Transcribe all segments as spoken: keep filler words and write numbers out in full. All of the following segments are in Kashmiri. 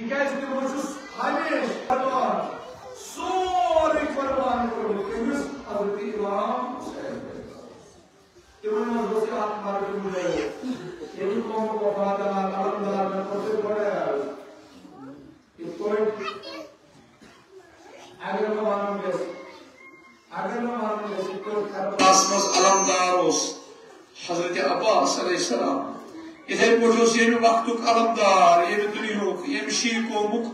تِکیٛازِ تِمو چھُ ہمیشہٕ قربان، سورُے قربان کوٚرمُت کٔمِس؟ حضرت امام حسین۔ تِمن منٛز اوس یہِ اکھ مرد مجاہد، ییٚمہِ قومُک وفادار علمدار، مےٚ کوٚر تۄہہِ گۄڈَے عرض۔ یِتھ پٲٹھۍ اگر بہٕ وَنُن یَژھٕ، اگر بہٕ وَنُن یَژھٕ، یِتھ پٲٹھۍ کربلاہَس منٛز علمدار اوس حضرت عباس علیہ السلام، یِتھَے پٲٹھۍ اوس ییٚمہِ وقتُک علمدار، ییٚمہِ دُنیاہُک، ییٚمہِ شیعہ قومُک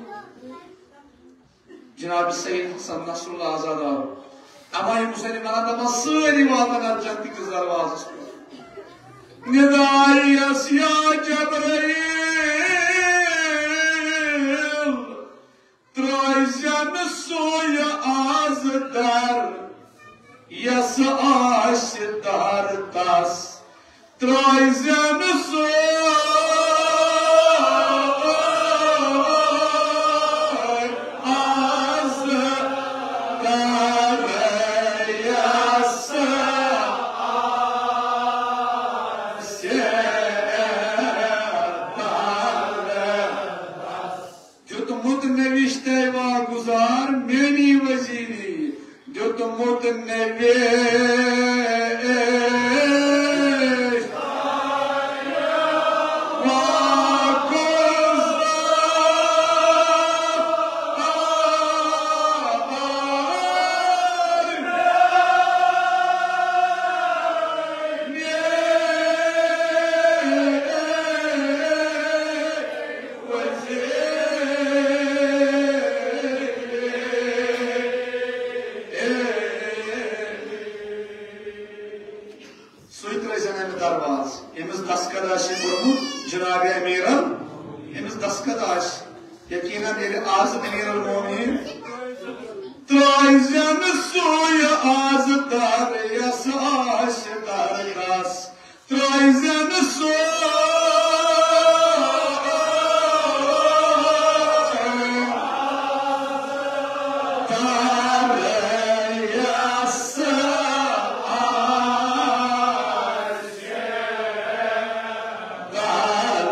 جناب سید حسن نصر اللہ آزادار۔ اما یِم سٲری وَنان، دَپان سٲری واتَن اَتھ جنتہٕ کِس دروازَس پٮ۪ٹھ۔ ندایس یا جبرائیل، ترٛٲوزٮ۪ن سُے آز در، یَس آسہِ در تَس، ترٛٲوزٮ۪ن سُے آز در، یَس آسہِ در۔ دیُتمُت نوِشتَے واگُزار میٛٲنی وزیٖری، دیُتمُت نوِشتَے واگُزار۔ سُے ترٲوزٮ۪ن اَمہِ دروازٕ، ییٚمِس دستخط آسہِ کوٚرمُت جناب امیرن، ییٚمِس دستخط آسہِ۔ یقیناً ییٚلہِ آز امیر المومنین ترٛٲوزٮ۪ن سُے آز در، یَس آسہِ در تَس۔ ترٛٲوزٮ۪ن سُے در، یَس آسہِ در۔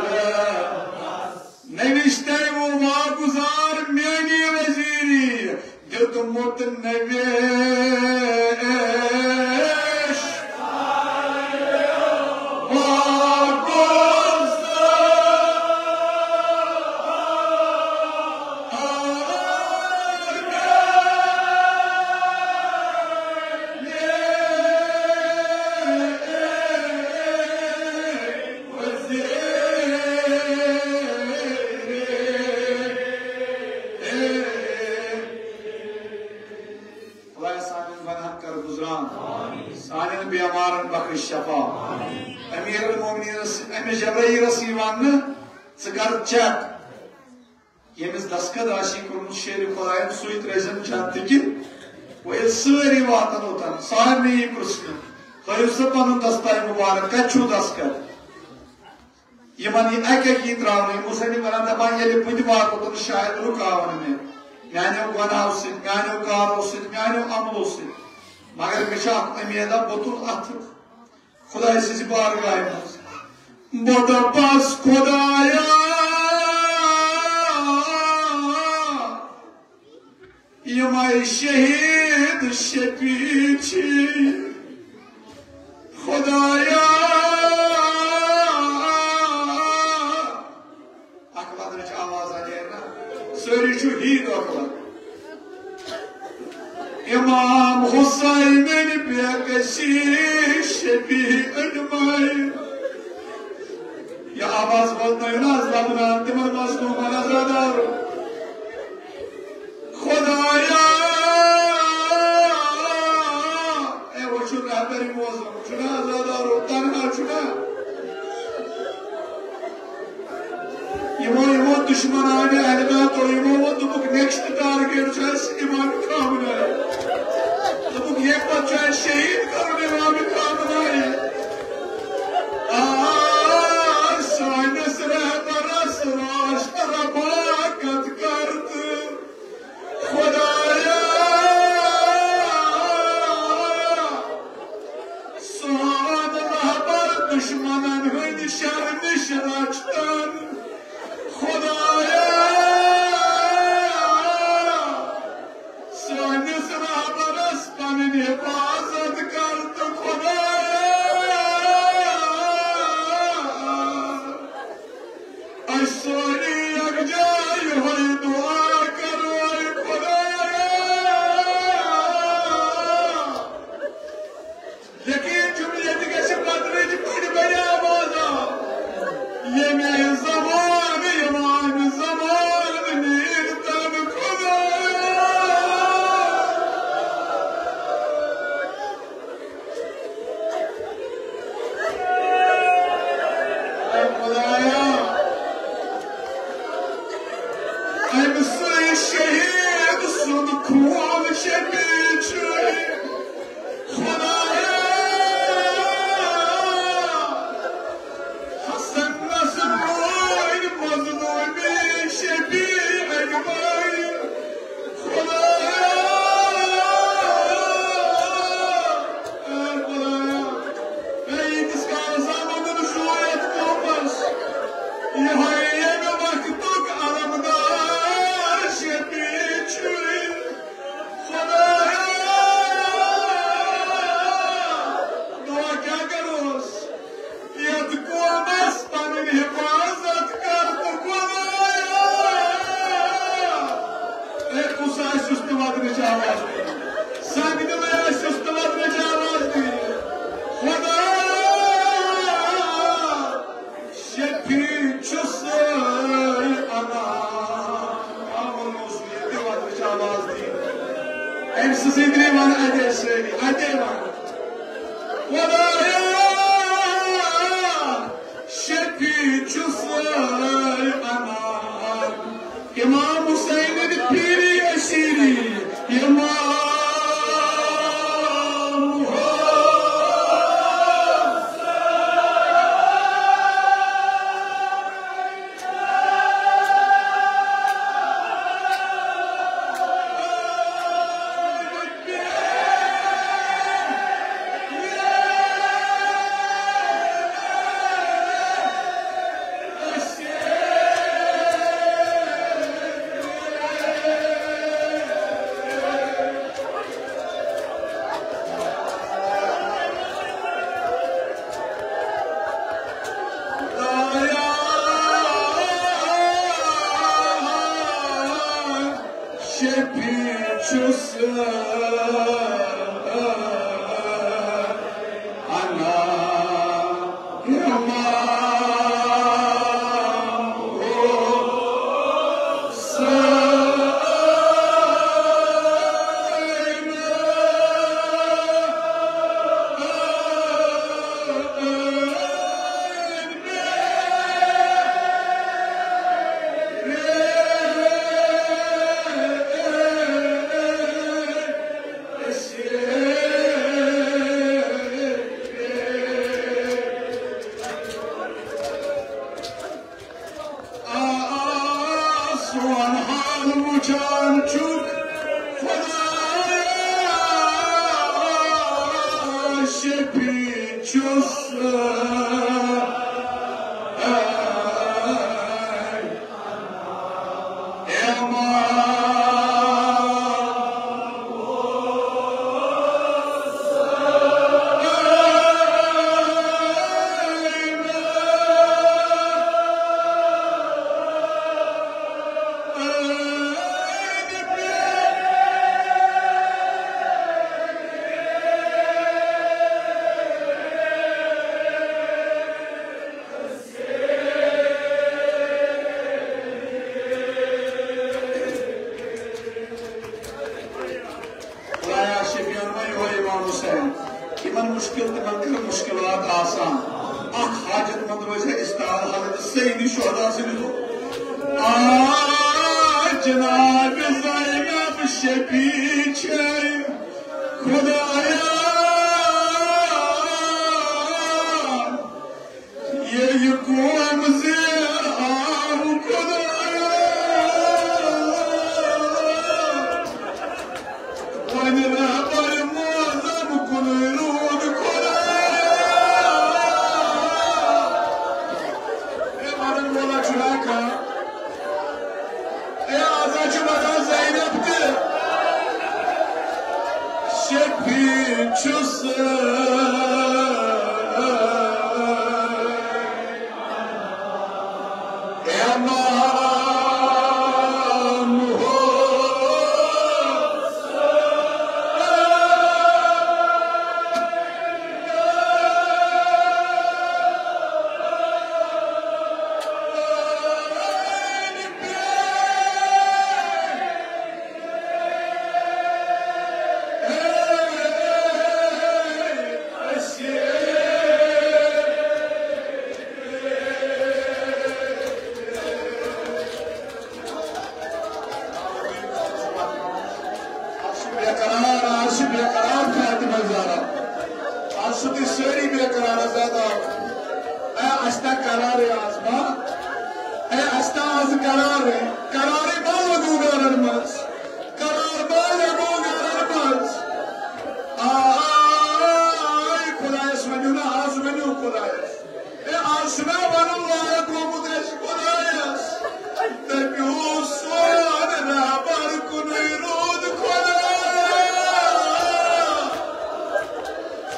نوِشتَے وۄنۍ واگُزار میٛٲنی وزیٖری، دیُتمُت نوِش واگُزار۔ خدایا، سانٮ۪ن گۄناہن کر گُزران، سانٮ۪ن بیمارن بخش شفا۔ امیر المومنینس، أمِس جبرائیلس یی وننہٕ، ژٕ کر چیک، ییٚمِس دستخط آسی کوٚرمُت شیرِ خداین، سُے ترٲوزٮ۪ن جنتہٕ کِنۍ۔ وۄنۍ ییٚلہِ سٲری واتن اوٚتن، سارنٕے یی پرژھنہٕ، ہٲیِو سا پنُن دستاے مُبارک، کتہِ چھُو دستخط؟ یِمن یہِ اکہِ اکہِ یی تراونہٕ، یِمو سۭتۍ یِم ونان دپان، ییٚلہِ بہٕ تہِ واتہٕ اوٚتن، شاید رُکاون مےٚ، میانیو گۄناہو سۭتۍ، میانیو کارو سۭتۍ، میانیو عملو سۭتۍ۔ مگر مےٚ چھِ اکھ اُمید، بہٕ تُلہٕ اتھٕ خدایہِ سٕنٛزِ بارگاہہِ منٛز۔ بہٕ دپس، خدایا، یِمے شہید شفیع چھِ، خدایا۔ اکھ وَدنٕچ آواز آیہِ نا؟ سٲری چھِو ہی دۄکھٕ لگان۔ امام حسینٕنۍ بے کسی شفیع اجمعین۔ یہِ آواز واتنٲیِو نا از لبنان تِمن مظلومن عزادارو۔ خدایا، اے وۄنۍ چھُ رہبر موزم، چھُنہ عزادارو، تنہا چھُنہ۔ یِمو، یِمو دُشمنانہِ علماتو، یِمو ووٚن، دوٚپُکھ، نیکسٹ ٹارگیٹ چھُ اَسہِ امام خامنائی۔ دوٚپُکھ، ییٚمہِ پتہٕ چھُ اَسہِ شہید کرُن امام خامنائی۔ آ، سٲنِس رہبرس راست رفاقت کر تہٕ خدایا، سون رہبر دُشمنن ہٕنٛدِ شرٕ نِش رچھتن۔ خدایا، أمۍ سٕے شہیٖد سُنٛد خوٗن شفیع چھُے۔ خدایا، حسنس روے مظلومی شفیع اجمعین۔ خدایا، اے خدایا، اے ییٖتِس کالس آمُت چھُ یتھ قومس، یِہوٚے ییٚمہِ وقتُک علمدار شفیع چھُے۔ خدایا، دعا کیٛاہ کروس؟ یتھ قومس پنٕنۍ حفاظت کر تہٕ خدایا۔ اے، کُس آسہِ یُس نہٕ ودنٕچ آواز دِیہِ؟ سنگدلٕے آسہِ یُس نہٕ ودنٕچ آواز دِیہِ؟ خدایا، شفیع چھُ سٲے انا۔ آمُن اوس ییٚتہِ ودنٕچ آواز دِیہِ۔ أمۍ سٕنٛزٕے گرٛیوان اَتے سٲری، اَتے وَن۔ خدایا، شفیع چھُ سٲے انا۔ امام حسین پیری اسیری، امام شفیع چھُس انا امام حسین۔ آ، آ، سون حال وُچھان چھُکھ خدایا، شفیع چھُس۔ خدایا شفیعن وۄنۍ ہو امام حسین، یِمن مُشکِل تہٕ منٛدچھُ مُشکِلات آسان۔ اکھ حاجت مند روزِ ہا استعار حضرت سید شہدا سٕنٛدِ دۄہ۔ آ جناب زینب شفیع چھے خدایا۔ ییٚلہِ قوم زیر آو خدایا، وۄنۍ رہبر معظم کُنُے روٗد خدایا۔ اے مدن مولا چھُنا کانٛہہ؟ اے آز ہا چھُ وَسان زینب تہِ۔ شفیع چھُس امام حسین۔ تُہۍ سٲری بے قرار زیادٕ آو۔ اے، اَسہِ تہِ قرارٕے آز ما؟ اے، اَسہِ تہِ آز قرارٕے۔ قرارٕے ما لوٚگوٕ گرن منٛز؟ قرار ما لوٚگوٕ گرن منٛز؟ آے خۄدایس ؤنِو نا، آز ؤنِو خۄدایس۔ اے، آز چھُنہ وَنُن لایق گوٚمُت اَسہِ خۄدایس۔ دٔپِو سون رہبر کُنُے روٗد خۄدایا۔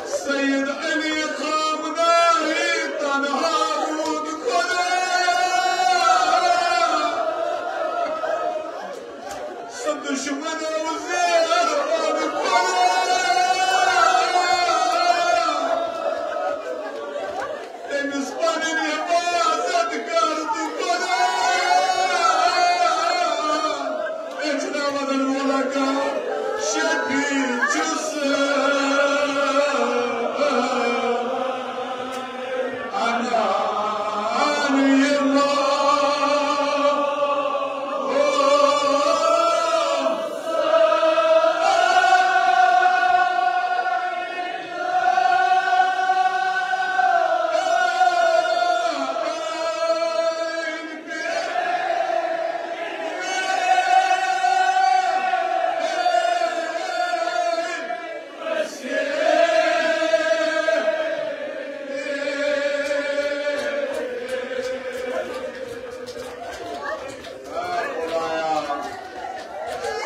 سید علی خامنائی تنہا روٗد خۄدایا۔ سُہ دُشمن اوس زیر آمُت خۄدایا۔ تٔمِس پنٕنۍ حفاظت کر تہٕ خۄدایا۔ أچھ نہ وَنن وولا کر، شفیع چھُس۔ انا، انا اللہ۔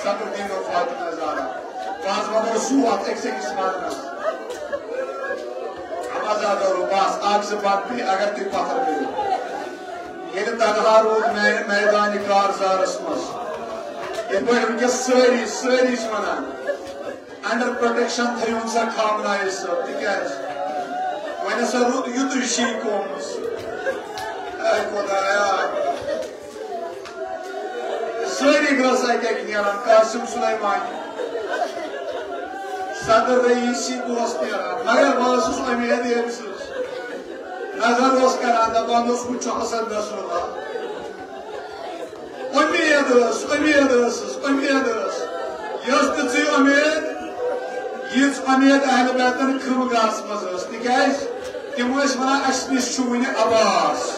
صدر دین و فاطمہ زہرا۔ بس مگر سوٗ اَتھ أکِس أکِس مرنس۔ اما زہرا، بس اکھ زٕ پتہٕ بیٚیہِ اگر تُہۍ پتھر کٔرِو۔ ییٚلہِ تنہا روٗد میانہِ میدانہِ کارزارس منٛز۔ یِتھ پٲٹھۍ وٕنکیٚس سٲری، سٲری چھِ ونان، under protection تھٲیِو سا خامنہ اے صٲب، تِکیٛازِ وۄنۍ ہسا روٗد یُتُے شی قومس۔ اے خۄدایا، سٲری گرٛس اَکہِ اَکہِ نیران، قاسم سلیمانی، صدر رئیسی اوس نیران، مگر بہٕ اوسُس اُمید ییٚمہِ سٕنٛز۔ نظر اوس کران، دپان اوس، "وُچھ چھُ حسن نصر اللہ۔" اُمید ٲس، اُمید ٲسٕس، اُمید ٲس۔ یۄس تہِ ژٕے اُمید، یِژھ اُمید اہل بیتن کھرٛم گرس منٛز ٲس۔ تِکیٛازِ؟ تِم ٲسۍ ونان، "اسہِ نِش چھُ وُنہِ عباس۔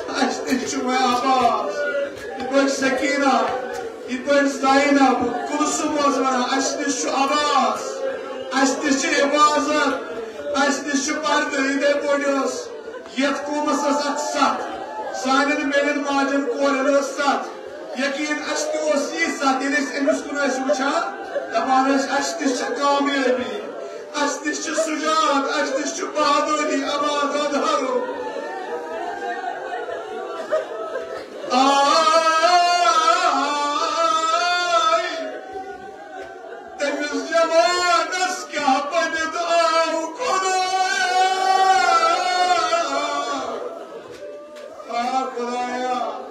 اسہِ نِش چھُ وُنہِ عباس۔" یِتھ پٲٹھۍ سکینہ، یِتھ پٲٹھۍ زینب، کلثوم ٲس ونان، "اسہِ نِش چھُ عباس، اسہِ نِش چھِ حفاظت، اسہِ نِش چھُ پردٕ۔" یِتھے پٲٹھۍ ٲس یتھ قومس ٲس اکھ ستھ، سانٮ۪ن مٲلٮ۪ن ماجٮ۪ن کورٮ۪ن ٲس ستھ۔ یقین، اسہِ تہِ اوس یی ستھ، ییٚلہِ أسۍ أمِس کُن ٲسۍ وٕچھان، دپان ٲسۍ، "اسہِ نِش چھِ کامیٲبی۔" اَسہِ نِش چھِ سُجاد، اَسہِ نِش چھِ بہادُری، اما زادہارو۔ آے، تٔمِس جوانَس کیٛاہ بٔنِتھ آو خۄدایا۔ آ خۄدایا،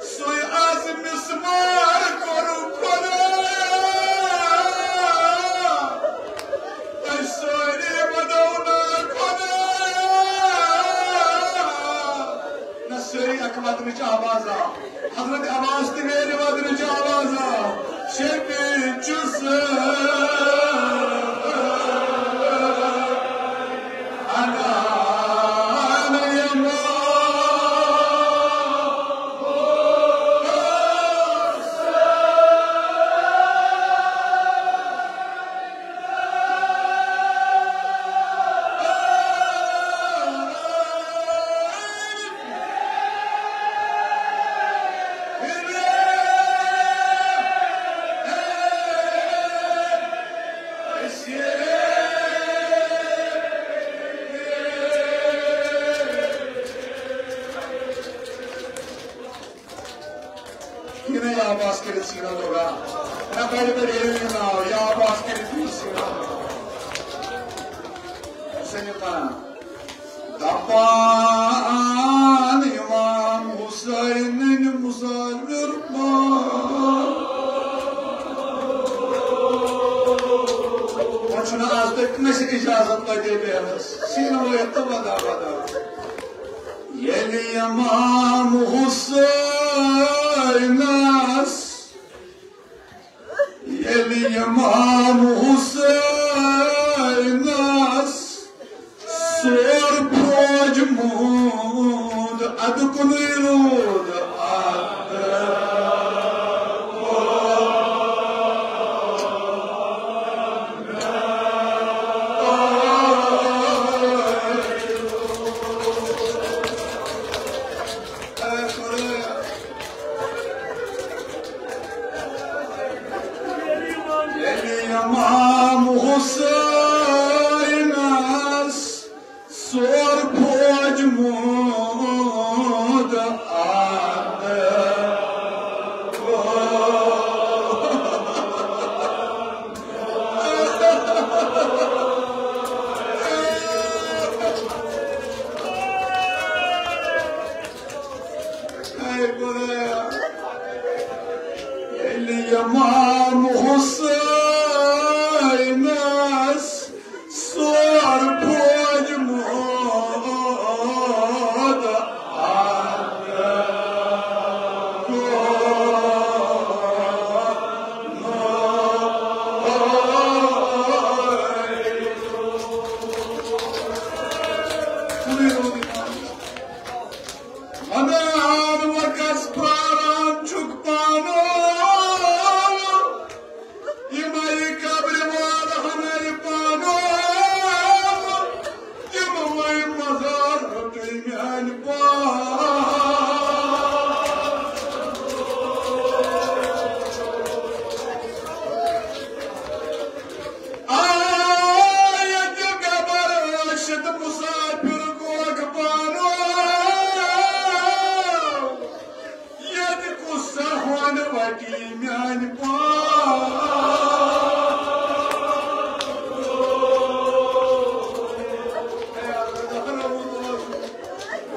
سُے آز مِسمار کوٚرُکھ خۄدایا۔ تۄہہِ سٲری وَنو نا خۄدایا۔ نہ سٲری اَکھ وَدنٕچ آواز آ۔ حضرت عباس تہِ میلہِ وَدنٕچ آواز آ۔ شفیع چھُس۔ یہِ نہ یا عباس کٔرِتھ سیٖنا دوٚرا۔ نہ بَڑِ بَڑِ ییٚلہِ یہِ ناو، یا عباس کٔرِتھ یہِ سیٖنا دوٚرا۔ حسین پناہ۔ دپان امام حسین مزارر پان۔ وۄنۍ چھُنہٕ آز تۄہہِ کٲنٛسہِ اجازت تۄہہِ بیٚہنَس۔ سیٖنہٕ وٲیِتھ تہٕ ودا ودا۔ ییٚلہِ امام حسینس، ییٚلہِ امام حسین ییٚلہِ امام حسینس سور پوج مود ونان وۄنۍ کس پراران چھُکھ پانہٕ؟ یِمے قبرِ وال ہنر پانہٕ، تِموٕے مزار رٔٹٕے میانہِ پان۔ آ، ییٚتہِ قبر ٲسِتھ مسافر گوکھ پانہٕ۔ ییٚتہِ کُس سہوان وٹی میانہِ پان۔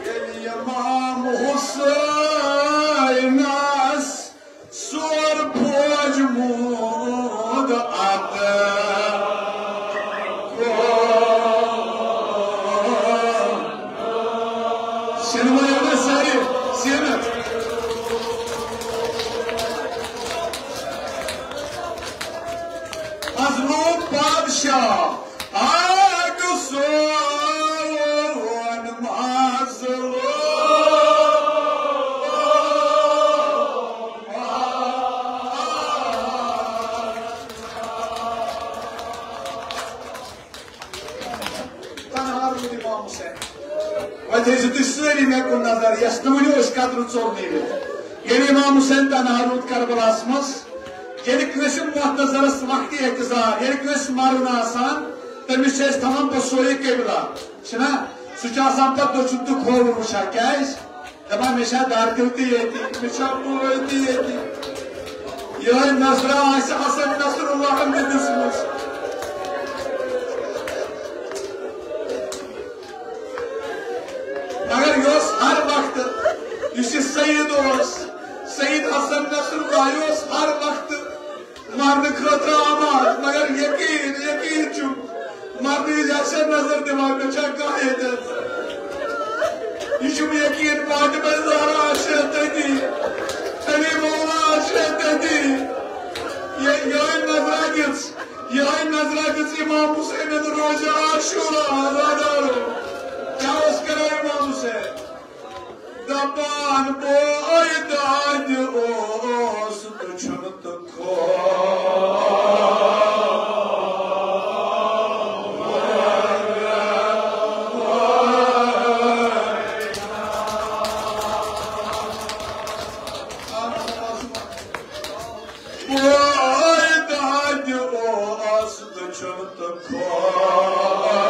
ییٚلہِ امام حسینس سور فوج موٗد اتہٕ۔ سینما ییٚلہِ سٲری سینہٕ۔ از لوگ بادشاہ آگ سون مازلو۔ تنہا روٗد امام حسین۔ وۄنۍ تھٲیزیو تُہۍ سٲری مےٚ کُن نظر، یَس نہٕ وٕنہِ أسۍ قطرٕ ژوٚل نہٕ ییٚلہِ امام حسین تنہا روٗد کربلاہَس منٛز، ییٚلہِ کٲنٛسہِ محتضرس وقتِ احتضار، ییٚلہِ کٲنٛسہِ مرُن آسان، تٔمِس چھِ أسۍ تھاوان پتہٕ سورُے قبلہ، چھِنہ؟ سُہ چھُ آسان پتہٕ دٔچھُن تہٕ کھووُر وٕچھان۔ کیٛازِ؟ دپان، مےٚ چھا دردِل تہِ ییٚتی، مےٚ چھا بٲے تہِ ییٚتی۔ یِہوٚے نظرا آسہِ حسن نصر اللہن تہِ دِژمٕژ۔ مگر یہِ اوس ہر وقتہٕ، یُس یہِ سید اوس، سید حسن نصر اللہ، یہِ اوس ہر وقتہٕ مرنہٕ خٲطرٕ آماد، مگر یقین، یقین چھُم، مرنہٕ وِزِ آسہِ ہا نظر دِوان، مےٚ چھا کانٛہہ ییٚتٮ۪تھ۔ یہِ چھُم یقین، فاطمہ زہرا آسہِ ہا تٔتی، علی مولا آسہِ ہا تٔتی۔ یہِ، یِہوٚے نظرا دِژ، یِہوٚے نظرا دِژ امام حسینن روزِ عاشورا، عزادارو۔ کیٛاہ اوس کران امام حسین؟ دپان بوے دادِ اوس تہٕ چھُنہٕ تہٕ کھووُر۔ بوے دادِ اوس تہٕ چھُنہٕ تہٕ کھووُر۔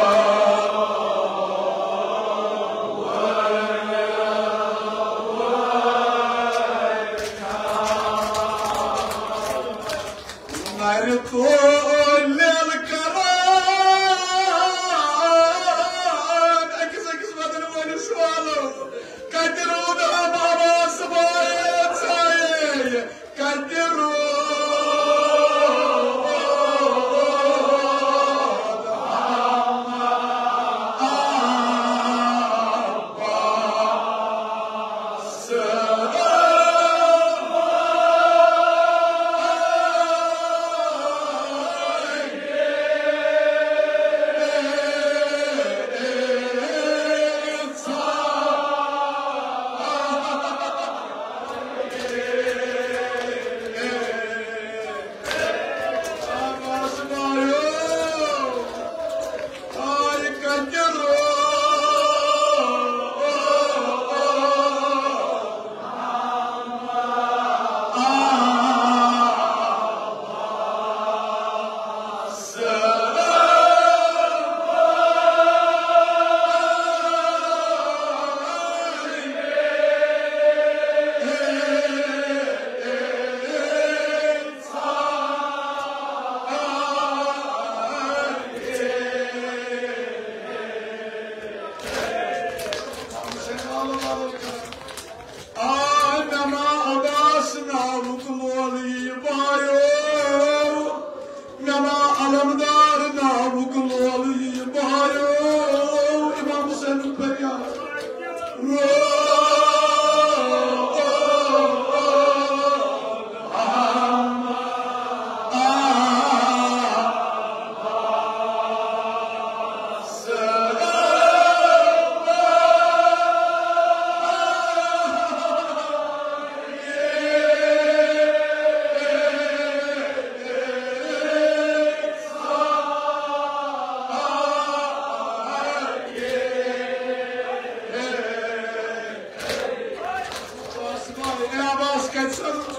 اے عباس کتہِ سَنَن؟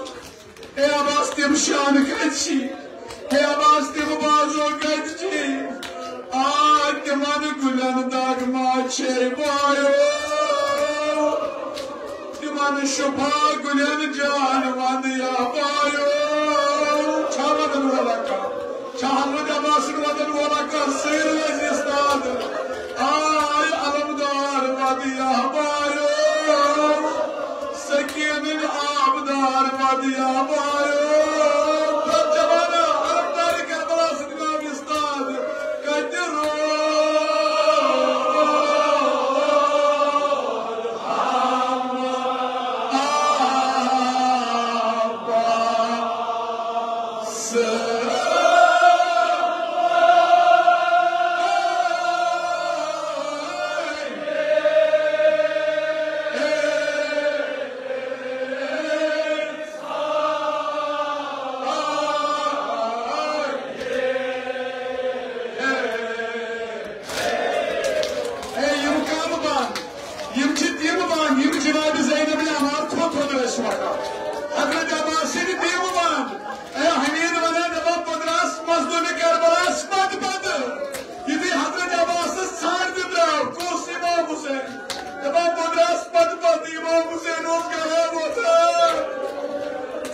اے عباس تِم شانہٕ کتہِ چھی؟ اے عباس تِم بازو کتہِ چھی؟ آ، تِمن گُلٮ۪ن دگ ما چھے بایو؟ تِمن شفا گُلٮ۪ن جان ونٛد یا بایو۔ چھا ودن وولا کانٛہہ؟ چھا حضرت عباس سُنٛد ودن وولا کانٛہہ؟ سٲری ٲسۍ استاد۔ آے علمدار ودیہ بایو، سکیٖنٕنۍ آبدار ودیہ بایو۔ پرٛٮ۪تھ جوانہ علمدار کربلا سۭتۍ گوٚو استاد۔ کتہِ روز اے، یِم کَم بنٛد؟ یِم چھِ تِم بنٛد، یِم جناب زینب عمار کھوٚت کھوٚت ٲسۍ وَنان۔ حضرت عباس سٕنٛدِ تِم بنٛد۔ اے، حمید وَنان، دَپان، بہٕ درٛاس مظلومِ کربلاہَس پتہٕ پتہٕ۔ یُتھُے حضرت عباسَس ژھانٛڈ تہِ درٛاو، کُس امام حسین؟ دَپان، بہٕ درٛاس پتہٕ پتہٕ، امام حسین اوس گرا وۄتھان۔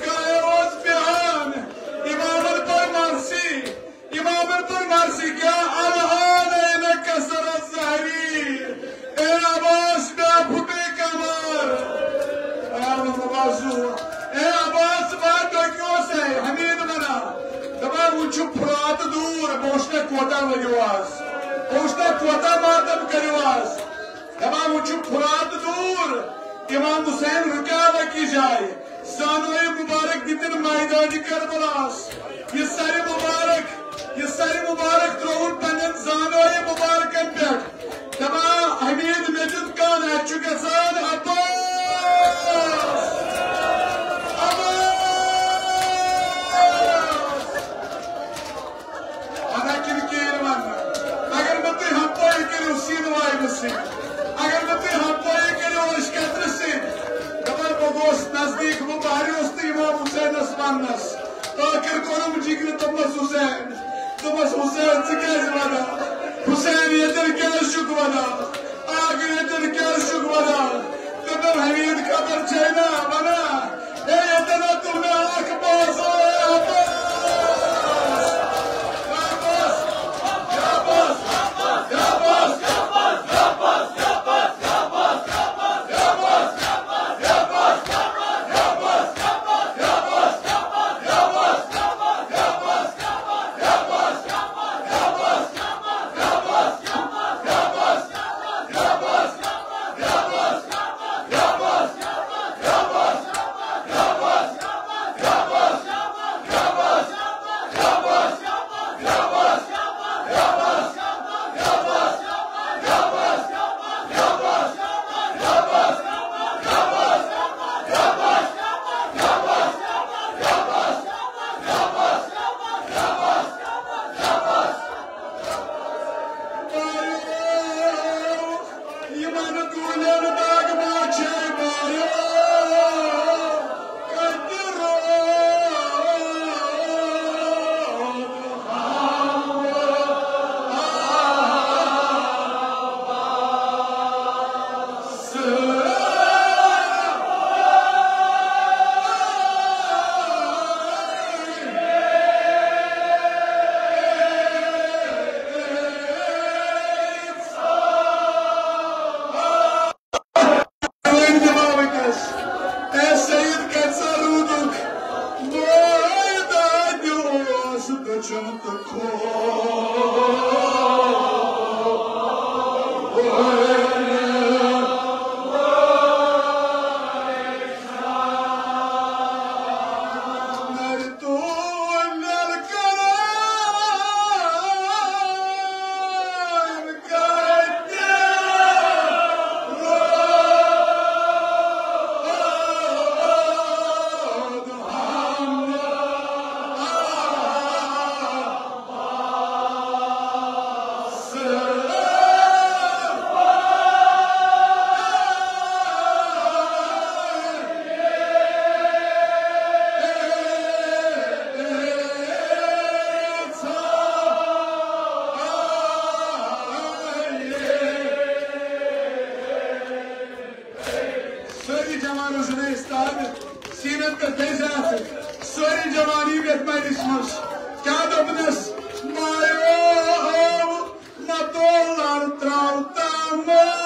کایہِ اوس بیٚہان، امامن پٔر مرثی۔ امامن پٔر مرثی کیا؟ الآن انکسر ظہری۔ اے عباس، مےٚ پھُٹے کمر۔ اے عباس، اے عباس، ژٕ ما ڈوکیوس ہے؟ حمید ونان۔ دپان، وۄنۍ چھُ فرات دوٗر، بہٕ وٕچھٕ نہ کوتاہ ؤرِو آز۔ بہٕ وٕچھٕ نہ کوتاہ ماتم کٔرِو آز۔ دپان، وۄنۍ چھُ فرات دوٗر، امام حسین رُکیو أکِس جایہِ۔ زانوے مبارک دِتِن میدانِ کربلاہس۔ یہِ سرِ مبارک، یہِ سرِ مبارک ترٛووُن پننٮ۪ن زانوے مبارکن پٮ۪ٹھ۔ دپان، حمید، مےٚ دیُت کن، اتہِ چھُ گژھان عباس۔ عباس۔ ونان کِنہٕ کِہیٖنۍ وننہٕ؟ اگر نہٕ تُہۍ ہمپٲیی کٔرِو سیٖنہٕ واینہٕ سۭتۍ، اگر نہٕ تُہۍ ہمپٲیی کٔرِو أچھ کترِ سۭتۍ، دپان بہٕ گوس نزدیٖک، بہٕ بہریوس تہٕ امام حسینس وننس۔ ٲخر کوٚرُم جگرِ، دوٚپمس، حسین، دوٚپمس، حسین، ژٕ کیازِ ونان؟ حسین، ییٚتٮ۪ن کیازِ چھُکھ ونان؟ آ، ییٚتٮ۪ن کیازِ چھُکھ ونان؟ دوٚپُن، حمید، خبر چھے نا ونان؟ اے، ییٚتٮ۪ن ہا تُل مےٚ اکھ بازو، اے عباس، اے عباس، اے عباس، اے عباس۔ سیٖنَس پٮ۪ٹھ تھٲے زِ اَتھٕ۔ سٲرٕے جوانی بیٚتھ مٲلِس منٛز۔ کیٛاہ دوٚپنَس؟ مایو مَتولَر ترٛاو تَمہٕ۔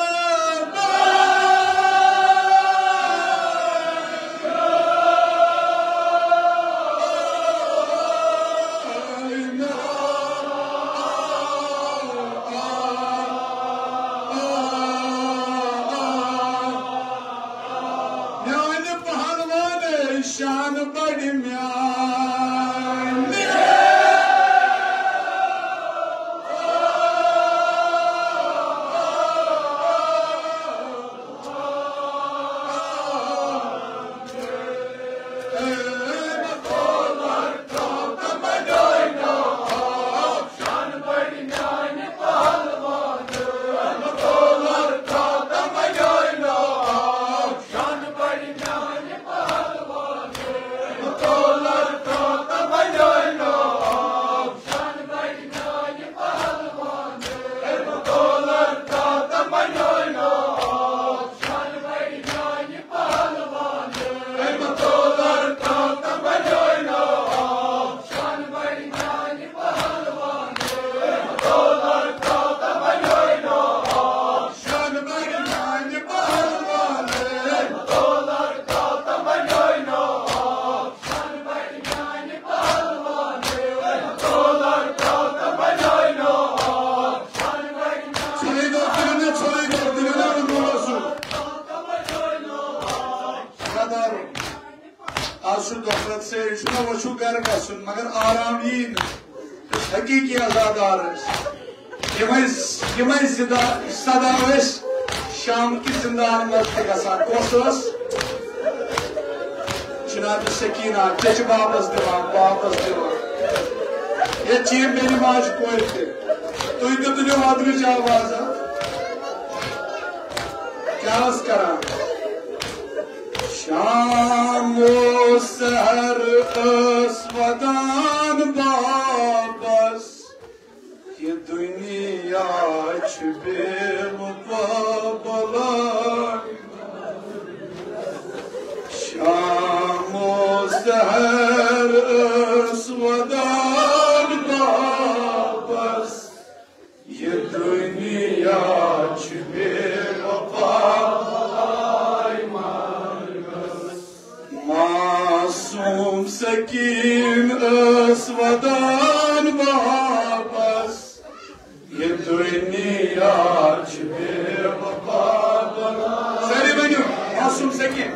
میانہِ پہلوانٕچ شان بڑِ میانہِ۔ آز چھُ دۄہ رٲژ سیرِ، چھُنہ وۄنۍ چھُ گرٕ گژھُن، مگر آرام یی نہٕ۔ یُس حقیٖقی عزادار ٲسۍ، یِمے، یِمے زِدا-، صدا ٲسۍ شام کِس زِندان منٛز تہِ گژھان۔ کۄس ٲس؟ جناب سکینہ، چچہِ بابس دِوان، بابس دِوان۔ ییٚتہِ چھِ یِم بیٚنہِ ماجہِ کورِ تہِ۔ تُہۍ تہِ تُلِو اَدرٕچ آواز اَتھ۔ کیٛاہ ٲس کران؟ شام و سحر ٲس ودان بابس، یہِ دُنیا چھُ بے وفا بلاے۔ شام و سحر ٲس ودان بابس، یہِ دُنیا چھُ بے وفا۔ معصوم سکین ٲس ودان واپس، یہِ دُنیا چھُ بے وفا۔ سٲری ؤنِو، معصوم سکین۔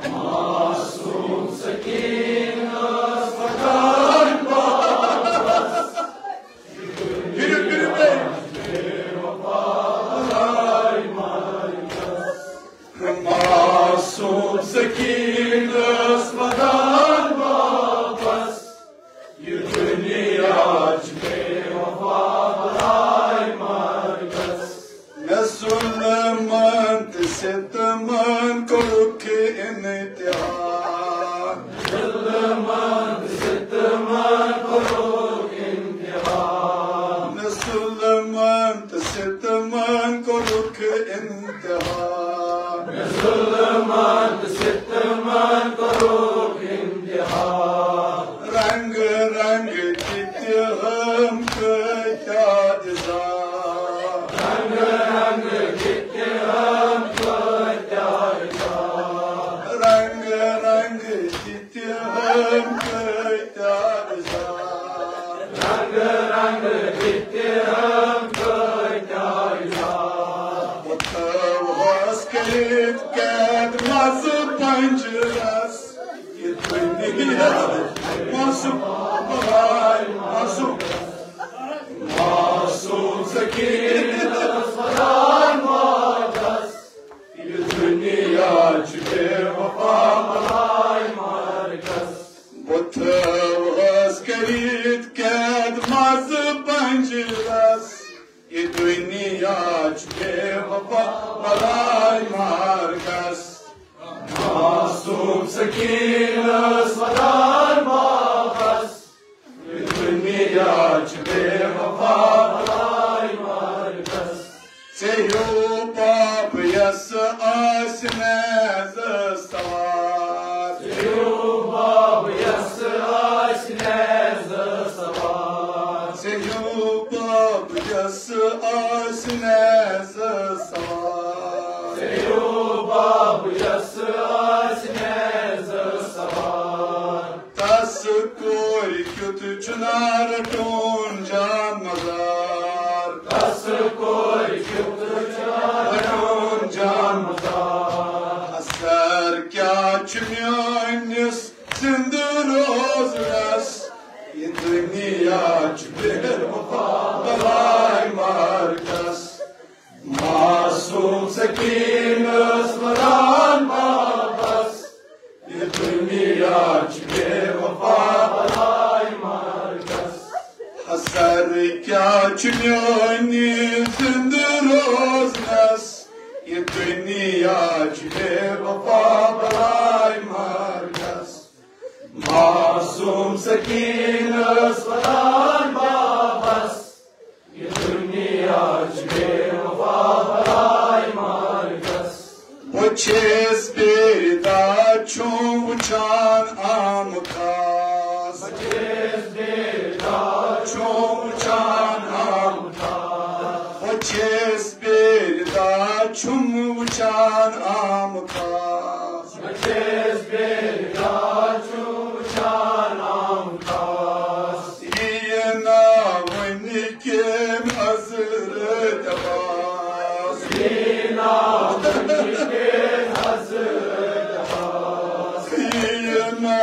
معصوم سکین ٲس ودان واپس۔ پھِرِو، پھِرِو بیٚیہِ۔ معصوم سکین ٲس ودان واپس، یہِ دُنیا چھُ بے وفا بلاے مرگس۔ مےٚ ظُلمن تہٕ ستمن کوٚرُکھ اِنتِہا۔ ظُلمن تہٕ ستمن کوٚرُکھ اِنتِہا۔ مےٚ ظُلمن تہٕ ستمن کوٚرُکھ اِنتِہا۔ مےٚ ظُلمن تہٕ ستمن کوٚرُکھ اِنتِہا۔ رنگ رنگ کِتہِ ہم کۭتیاہ عذاب۔ رنگ رنگ کِتہِ ہم کۭتیاہ عذاب۔ رنگ رنگ کِتہِ ہم کۭتیاہ عذاب۔ رنگ رنگ کِتہِ ہم کۭتیاہ عذاب۔ بہٕ تھٲوہَس کٔرِتھ قید منٛز پنجرس۔ یہِ دُنیا معصوم بلاے معصوم۔ معصوم سکین ٲس ودان واپس، یہِ دُنیا چھُ بے وفا بلاے مرگس۔ بہٕ تھٲوہَس کٔرِتھ قید منٛز پنجرس، یہِ دُنیا چھُ بے وفا بلاے مرگس۔ معصوم سکین ٲس ودان واپس، یہِ دُنیا چھُ بے وفا بلاے مرگس۔ ژےٚ ہیوٗ پاپ یَس آسہِ نہٕ زٕ سوال۔ چھُنا رٹُن جان مزار۔ کس کورِ چھُ رٹُن جان مزار۔ اثر کیٛاہ چھُ میٲنِس زندٕ روزنس؟ یہِ دُنیا چھُ بے وفا بلاے مرگس۔ معصوم سکینس ونان بابس، یہِ دُنیا چھُ بے وفا بلاے مرگس۔ اثر کیٛاہ چھُ میٲنِس زندٕ روزنس؟ یہِ دُنیا چھُ بے وفا بلاے مرگس۔ معصوم سکینس ونان بابس، یہِ دُنیا چھُ بے وفا بلاے مرگس۔ بہٕ چھُس پیرِ داچھُم وٕچھان آمہٕ خاص۔ بہٕ چھُس پیرِ داچھُم وٕچھان آمہٕ خاص۔ بہٕ چھُس پیرِ داچھُم وٕچھان آمہٕ خاص۔ بہٕ چھُس پیرِ داچھُم وٕچھان آمہٕ خاص۔ یہِ نہ وٕنہِ کِن حضرت عباس۔ یہِ نہ وٕنہِ کِن حضرت عباس۔ یہِ نہ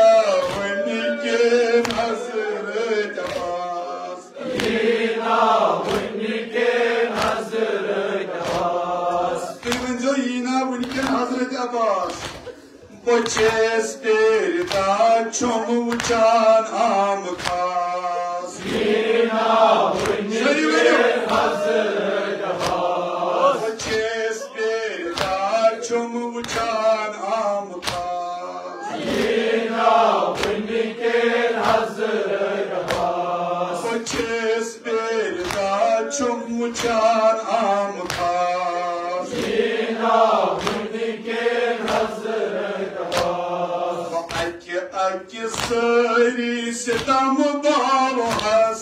وٕنہِ کِن حضرت عباس۔ یہِ نہ وٕنہِ کِن حضرت عباس۔ تُہۍ ؤنۍزیو، یہِ نہ وٕنہِ کِن حضرت عباس۔ بہٕ چھُس پیرِ داچھُم وٕچھان آمہٕ خاص۔ یہِ نہ وٕنہِ سٲری ؤنِو۔ کِن حضرت عباس۔ بہٕ چھُس پیرِ داچھُم وٕچھان آمہٕ خاص۔ یہِ نہ وٕنہِ کِن حضرت عباس۔ بہٕ چھُس پیرِ داچھُم وٕچھان آمہٕ خاص۔ یہِ نہ وٕنہِ کِن حضرت عباس۔ بہٕ اَکہِ اَکہِ سٲری ستم باوہس،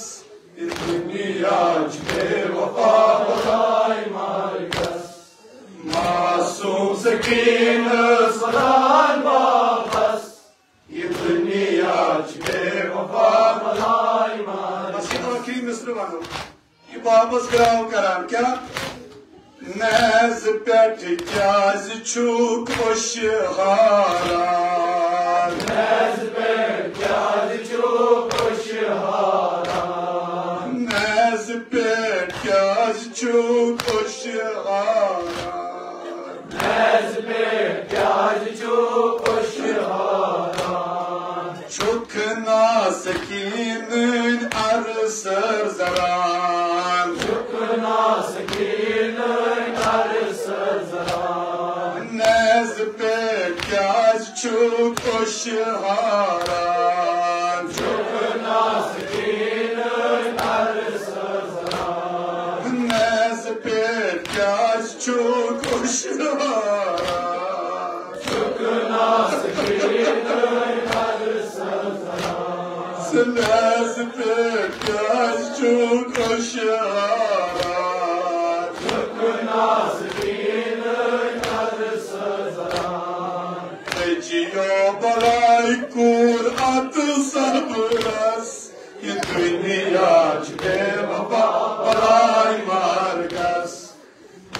یہِ دُنیا چھُ بے وفا بلاے مرگس۔ معصوم سکینس ونان بابس، یہِ دُنیا چھُ بے وفا بلاے مرگس۔ بس یہِ ٲخری مصرٕ ونو۔ یہِ بابس گراو کران کیٛاہ؟ نیزٕ پٮ۪ٹھ کیٛازِ چھُکھ اوٚشہاران؟ نیزٕ پٮ۪ٹھ کیٛازِ چھُکھ اوٚشہاران؟ نیزٕ پٮ۪ٹھ کیٛازِ چھُکھ اوٚشہاران؟ نیزٕ پٮ۪ٹھ کیٛازِ چھُکھ اوٚشہاران؟ چھُکھ نا سکیٖنٕنۍ عرصہٕ زران۔ چھُکھ نا سکیٖنٕنۍ عرصہٕ زران۔ نیزٕ پٮ۪ٹھ کیٛازِ چھُکھ اوٚشہاران؟ چھُکھ نا سکیٖنٕنۍ عرصہٕ زران۔ نیزٕ پٮ۪ٹھ کیٛازِ چھُکھ اوٚشہاران؟ چھُکھ نا سکیٖنٕنۍ عرصہٕ زران۔ نیزٕ پٮ۪ٹھ کیٛازِ چھُکھ اوٚشہاران؟ چھُکھ نا سکیٖنٕنۍ عرصہٕ زران۔ أجیو بلاے کوٗر اتھ صبرس، یہِ دُنیا چھُ بے وفا بلاے مرگس۔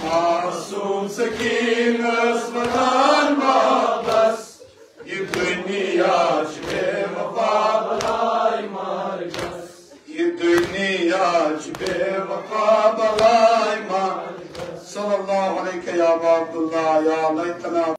معصوم سکیٖنس ونان بابس، یہِ دُنیا چھُ بے وفا بلاے مرگس۔ یہِ دُنیا چھُ بے وفا بلاے مرگس۔ صلی اللہ علیک یا ابا عبداللہ، یا لیتنا